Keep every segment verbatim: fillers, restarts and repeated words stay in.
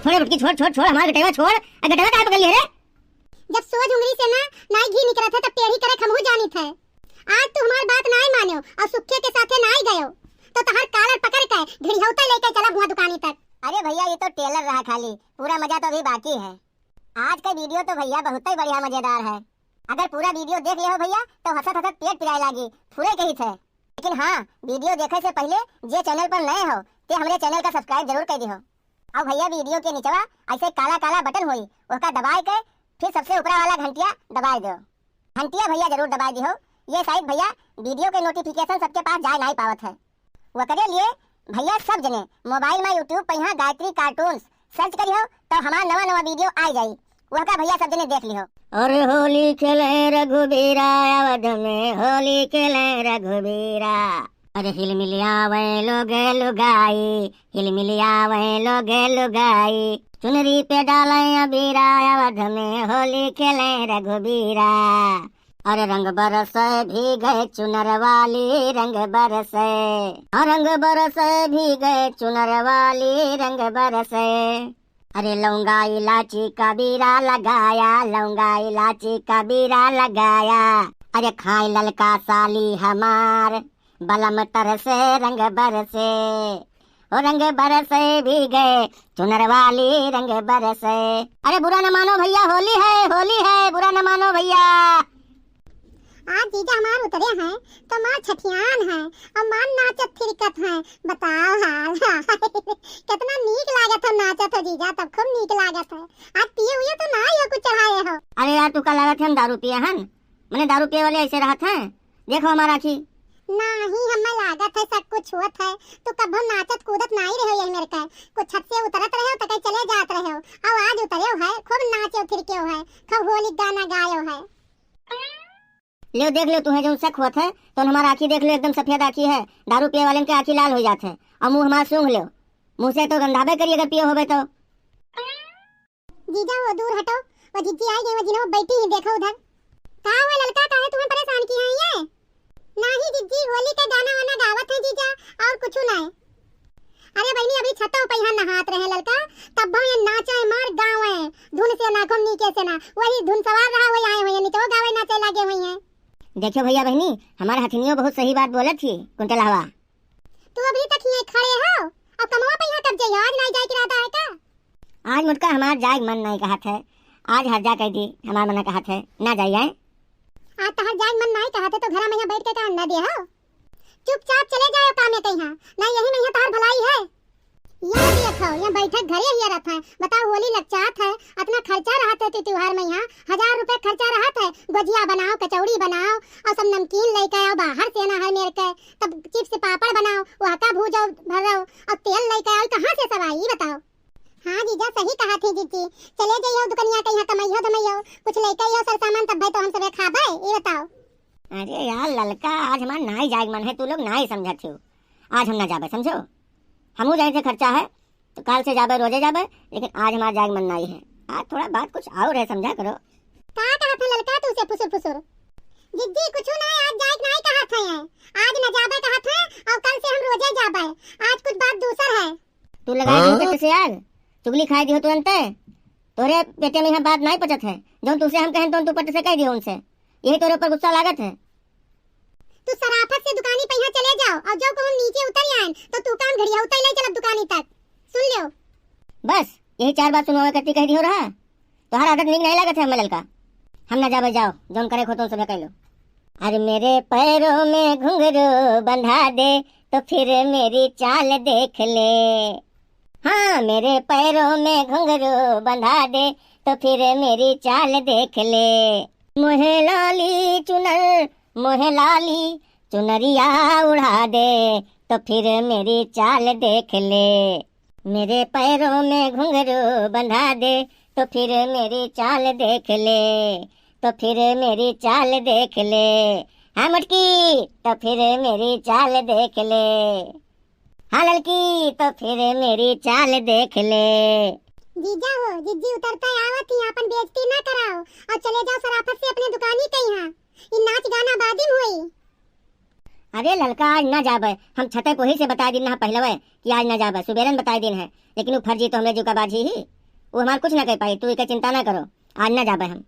छोड़ मोटकी, छोड़, छोड़, छोड़, हमार गटइवा छोड़। आ गटइवा काहे पकड़ लिहे रे? जब सोझ उंगरी से ना नाई घी निकरत है, तब टेढ़ी करे हमहू जानित है। आज तू हमार बात नाई मान्यो और सुखे के साथे नाई गयो, तो तहार कालर पकड़ के घिड़िहौते लेके चला हुआ दुकानी तक। अरे भैया, ये तो trailer रहा खाली, पूरा मजा तो अभी बाकी है। आज का video तो भैया बहुत ही बढ़िया मजेदार है। अगर पूरा video देख लेहो भैया, तो हंसत हंसत पेट पिराए लागी, फुरे कही थे। लेकिन हाँ, video देखे से पहले जे channel पर नए हो, ते हमरे channel का subscribe जरूर कर दिहो। और भैया, video के निचवा ऐसे काला काला button होई, ओका दबाए के फिर सबसे ऊपरा वाला घंटिया दबाए दो। घंटिया भैया जरूर दबाए दिहो, ये शायद भैया video के notification सबके पास जाए नहीं पावत है। ओकरे लिए भैया सब जने mobile में YouTube पे यहाँ गायत्री cartoons search करिहो, तो हमार नवा नवा video आ जाई, वहका भैया सब जने देख लिहो। अरे होली खेले रघुबीरा, अवध में होली खेले रघुबीरा। अरे हिलमिलियावे लोगे लुगाई, हिलमिलियावे लोगे लुगाई। चुनरी पे डाले अबीरा, अवध में होली खेले रघुबीरा। अरे रंग बरसे भीगे चुनर वाली, रंग बरसे। हाँ, रंग बरसे भीगे चुनर वाली, रंग बरसे। अरे लौंगा इलाची का बीरा लगाया, लौंगा इलाची का बीरा लगाया। अरे खाए ललका साली हमार, बलम तरसे रंग बरसे। ओ रंग बरसे भीगे चुनर वाली, रंग बरसे। अरे बुरा न मानो भैया, होली है, होली है, बुरा न मानो भैया। आज जीजा हमार उतरे हैं, तो मार छठियान है, और मार नाचत थिरकत है। बताओ हाल, हाय। कितना नीक लागत है नाचत हो जीजा, तब खूब नीक लागत है। आज पिए हुए तो ना ही हो, कुछ चढ़ाए हो। अरे यार, तू का लागत है हम दारू पिए हन? मने दारू पिए वाले ऐसे रहत हैं? देखो हमार आँखी। नाही, हमें लागत है सब कुछ होत है। तू कभो नाचत कूदत नाही रहे यही मेरे का। कुछ छत से उतरत रहे हो तो कहीं चले जात रहे हो। अब आज उतरे हो है, खूब नाचे थिरके हो है, खूब होली गाना गायो है। लेव देख लेव, तुहें जौन शक होत है, तो हमार आँखी देख लेव, एकदम सफेद आँखी है। दारू पिए वालन के आँखी लाल हो जात है। और मुँह हमार सूंघ लेव, मुँह से तो गंधाबे करी अगर पिए होबे तो। जीजा हो दूर हटो, वो जिज्जी आई गई, वो जिन्हें वो बैठी ही, देखो उधर। का हुआ ललका, काहे तुम्हें परेशान की है ये? नाही जिज्जी, होली के गाना वाना गावत है जीजा, और कुछ नहीं। अरे बहनी, अभी छतो पे यहाँ नहात रहे ललका, तब भाव ये नाचे मार गावे, धुन से ना, खूब नीके से ना, वही धुन सवार रहा, वही आए हुए हैं, नहीं तो वो गावे नाचे लागे हुए हैं। देखो भैया बहनी, हमार हथिनियो बहुत सही बात बोलत थी, कुंटल हवा। तू अभी तक यहीं खड़े हो, अब कमवा पे यहाँ कब जाइयो? आज नहीं जाए के इरादा है का? आज मोटका हमार जाए के मन नहीं कहत है, आज हर जा कह दी, हमार मना कहत है, ना जाइए। आज तहार जाए के मन नहीं कहत है तो घरा में यहाँ बैठ के का अंडा दिया हो? चुपचाप चले जाओ काम में कहीं, ना यही में यहाँ तहार भलाई है। ये देखो, ये बैठक घरे ही रहत है, बताओ होली लग जात है, इतना खर्चा रहत है त्योहार में, यहाँ हजार रुपए खर्चा रहत है, गुजिया बनाओ, कचौड़ी बनाओ, और सब नमकीन लेके आओ बाहर से ना हर मेर के, तब चिप्स पापड़ बनाओ, वहका भूजो भर्रो, और तेल लेके आओ, कहाँ से सब आई बताओ? हाँ जीजा, सही कहा थी जिज्जी, चले जाइयो दुकनिया के यहाँ कमाइयो धमाइयो, कुछ लेके आइयो सर सामान, तब भाई तो हम सबे खाबे, ये बताओ। अरे यार ललका, आज हमार नाई जाए के मन है, तू लोग नाई समझत हो, आज हम ना जाबे, समझो, हमहू जाए थे खर्चा है, तो काल से जाबे, रोजे जाबे, लेकिन आज हमार जाए के मन नाई है। आज थोड़ा बात कुछ और है, समझा करो। का कहत है ललका तू से फुसुर फुसुर? जिज्जी, कुछ ना, आज जाए के नाई कहत है, आज न जाबे कहत है, और कल से हम रोजे जाबे। आज कुछ बात दूसर है। तू लगाए दियो हाँ? चट से आग, चुगली खाए दियो तुरंते। तोरे पेटे में यहाँ बात नाई पचत है, जौन तुझसे हम कहें, तौन तू पट से कह दियो उनसे, यही तोरे ऊपर गुस्सा लागत है। तू सराफत से दुकानी पे यहाँ चले जाओ, और जब कहूँ नीचे उतर आएन, तो तू काम घड़िया उतर ले चलब दुकानी तक। सुन लो। बस, यही चार बात सुनवावे करती कह दियो रहा। तोहार आदत नीक नहीं लागत है हमें ललका। हम ना जाबे, जाओ, जौन करे खो तुम सबे कह लो। अरे मेरे पैरों में घुंघरू बंधा दे, तो फिर मेरी चाल देख ले। हाँ, मेरे पैरों में घुंघरू बंधा दे, तो फिर मेरी चाल देख ले। मोहे लाली चुनर, मोहे लाली चुनरिया उड़ा दे, तो फिर मेरी चाल देख ले। मेरे पैरों में घुंघरू बंधा दे, तो फिर मेरी चाल देख ले, तो फिर मेरी चाल देख ले। हाँ मोटकी, तो फिर मेरी चाल देख ले। हाँ ललकी, तो फिर मेरी चाल देख ले। जीजा हो, जिज्जी उतरता आवत ही, आपन बेइज्जती ना कराओ और चले जाओ सराफत से अपने दुकानी के यहाँ। ई नाच गाना बादिम होई। अरे ललका, आज ना जाबे, हम छते पोही से बताए दिन ना पहलवे कि आज ना जाबे, सुबेरन बताए दिन है, लेकिन वो फर्जी तो हमरे जुका बाजी ही। वो हमार कुछ ना कह पाई, तू इके चिंता ना करो, आज ना जाबे हम।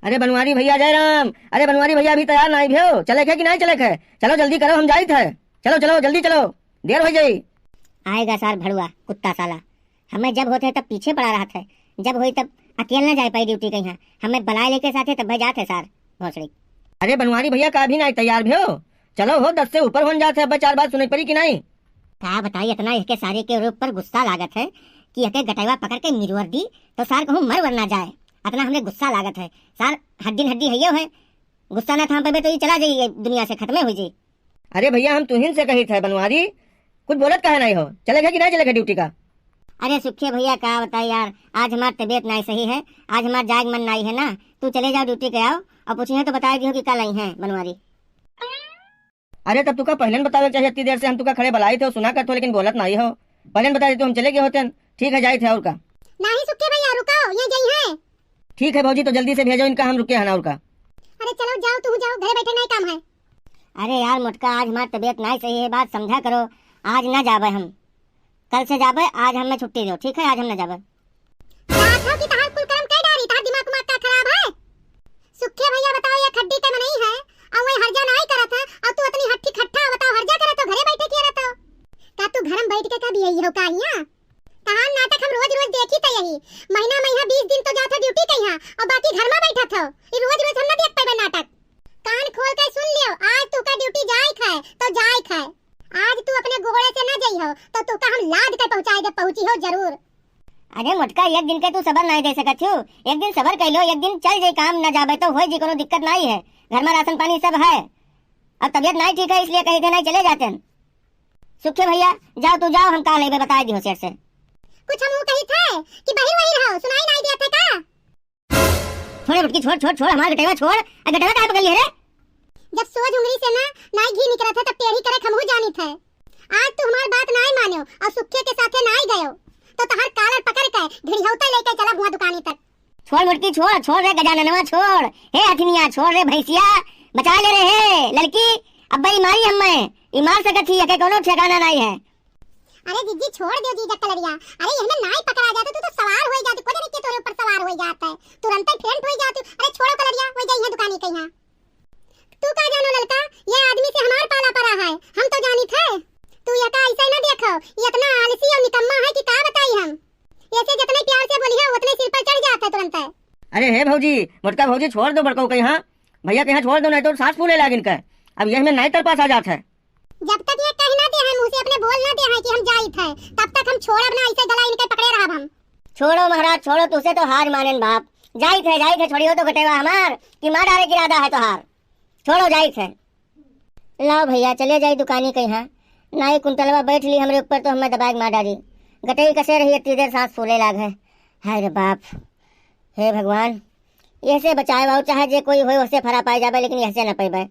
अरे बनवारी भैया जय राम, अरे बनवारी भैया अभी तैयार नाहीं भ्यो, चले खे कि नाहीं चले खे? चलो जल्दी करो, हम जाइत है, चलो चलो जल्दी चलो, देर होइ जाई। आएगा सार भड़ुआ, कुत्ता साला, हमें जब होत है तब पीछे पड़ा रहत है, जब होई तब अकेल ना जाए पाई ड्यूटी कहियाँ, हमें बलाए लेके साथे तब जात है सार भोसड़ी। अरे बनवारी भैया का अभी नाहीं तैयार भ्यो, चलो हो, दस से ऊपर होन जात है, अब चार बात सुनाई पड़ी कि नाहीं? का बताई, इतना एहके सारे के ऊपर गुस्सा लागत है कि एहके गटैवा पकड़ के मिरवर दी तो सार कहूँ मर वर ना जाए, इतना हमरे गुस्सा लागत है। सार हड्डी न हड्डी हइयो है, गुस्सा ना थाम पाबे तो ये चला जाई दुनिया से, खत्मे हो जाई। अरे भैया हम तुहिन से कहित है बनवारी, कुछ बोलत काहे नाहीं हो, चले खे कि नाहीं चले खे ड्यूटी का? अरे सुखे भैया का बताई यार, आज हमार तबीयत नाहीं सही है, आज हमार जाए के मन नाहीं है ना, तू चले जाओ ड्यूटी के आओ और पूछिए तो बताए दियो कि कल आई है बनवारी। अरे तब तुका पहले न बतावे के चाहिए, इतनी देर से हम तुका खड़े बलाइत हो, सुना करत हो, लेकिन बोलत नाहीं हो। पहले न बता देते हम चले गए होते। ठीक है, जाइत है और का। नाहीं सुखे भैया, रुको, ये गई है। ठीक है भौजी, तो जल्दी से भेजो इनका, हम रुके हैं ना और का। अरे चलो जाओ, तुम जाओ, घरे बैठे नाहीं काम है। अरे यार मोटका, आज हमार तबीयत नाहीं सही है, बात समझा करो, आज ना जाबे हम। कल से जाबे, आज हमें छुट्टी दो, ठीक है, आज हम ना जाबे। चाहत हो कि तहार कुल कर्म कई डारी, तहार दिमाग उमाग का खराब है? सुखे भैया बताओ, ये खड्डी के मनई है, और वही हर्जा नाहीं करत है, और तू इतनी हट्ठी खट्ठा बताओ, हर्जा करत हो, घरे बैठे किया रहत हो? का तू घर में बैठ के कभी यही हो का हिया? तहार नाटक हम रोज रोज देखी त यही, महीना में यहाँ बीस दिन तो जात हो ड्यूटी कहिया, और बाकी घर में बैठत हो, ये रोज रोज हम ना देख पाबे नाटक। कान खोल के सुन लियो, आज तू का ड्यूटी जाए खाए तो जाए खाए, आज तू अपने गोड़े से ना जइहो, तो तोका हम लाद के पहुँचाए दे, पहुँची हो जरूर। अरे मोटका, एक दिन के तू सबर नाहीं दे सकत हो? एक दिन सबर कर लो, एक दिन चल जाई काम, ना जाबे तो होई जी, कोनो दिक्कत नाहीं है, घर में राशन पानी सब है। अब तबीयत नाहीं ठीक है, इसलिए कही थे नाहीं चले जाते हैं। सुखे भैया, जाओ तू जाओ, हम कहा लेबे बताए दियो सेठ से। कुछ हम वो कही थे कि बहिर वहिर हो, सुनाई नाहीं दिया थे का? छोड़ मोटकी, छोड़, छोड़, छोड़, हमार गटेवा छोड़। आ गटेवा काहे पकड़ लिए रे? जब सोझ उंगली से ना नाई घी निकरत है, तब टेढ़ी करे खमहू जानी थे। आज तू हमार बात नाई मानो और सुखे के साथे नाई गयो, तो तहार कालर पकड़ के ढिढ़ियौता लेके चला हुआ दुकानी तक। छोड़ मोटकी, छोड़, छोड़ रे गजाननवा, छोड़। हे हथिनिया, छोड़ रे भैंसिया, बचा ले रे हे लड़की। अब भाई मारी हमें, ई मार सकत ही, एके कोनो ठिकाना नाई है। अरे जिज्जी, छोड़ दो जीजा कलरिया। अरे, एहमे नाई पकड़ा जात, तू तो सवार होई जात, को जने के तोरे ऊपर सवार होई जात है, तुरंते फेंट होई जात। अरे छोड़ो कलरिया, वही जाई है दुकानी के यहाँ। तू का जानो ललका, ये आदमी से हमार पाला पड़ा है, हम तो जानी थे। तू ये का ऐसे ना देखो, ये इतना आलसी और निकम्मा है कि का बताई हम। ऐसे जितने प्यार से बोली है, उतने सिर पर चढ़ जात है तुरंते। अरे हे भौजी, मोटका भौजी छोड़ दो बड़कऊ के यहाँ, भैया के यहाँ छोड़ दो, नाहीं तो साँस फूले लाग इनका। अब ये हमें नाई तरपास आ जात है। जब तक ये कह ना दे हैं, मुँह से अपने बोल ना दे हैं कि हम जाइत है, तब तक हम छोड़ब ना, ऐसे गला इनके पकड़े रहब हम। छोड़ो महाराज, छोड़ो, तुसे तो हार मानेन बाप। जाइत है, जाइत है, छोड़ियो तो गटेवा हमार, कि मार डारे के इरादा है तोहार। छोड़ो, जाइत है। लाओ भैया, चले जाई दुकानी के यहाँ। नाई कुंटलवा बैठ ली हमरे ऊपर तो हमें दबाए के मार डारी। गटई कसे रही इतनी देर, साँस फूले लाग है। हाय रे बाप, हे भगवान, ऐसे बचाए और चाहे जे कोई होए, उससे फरा पाए जाबे, लेकिन ऐसे न पैबे।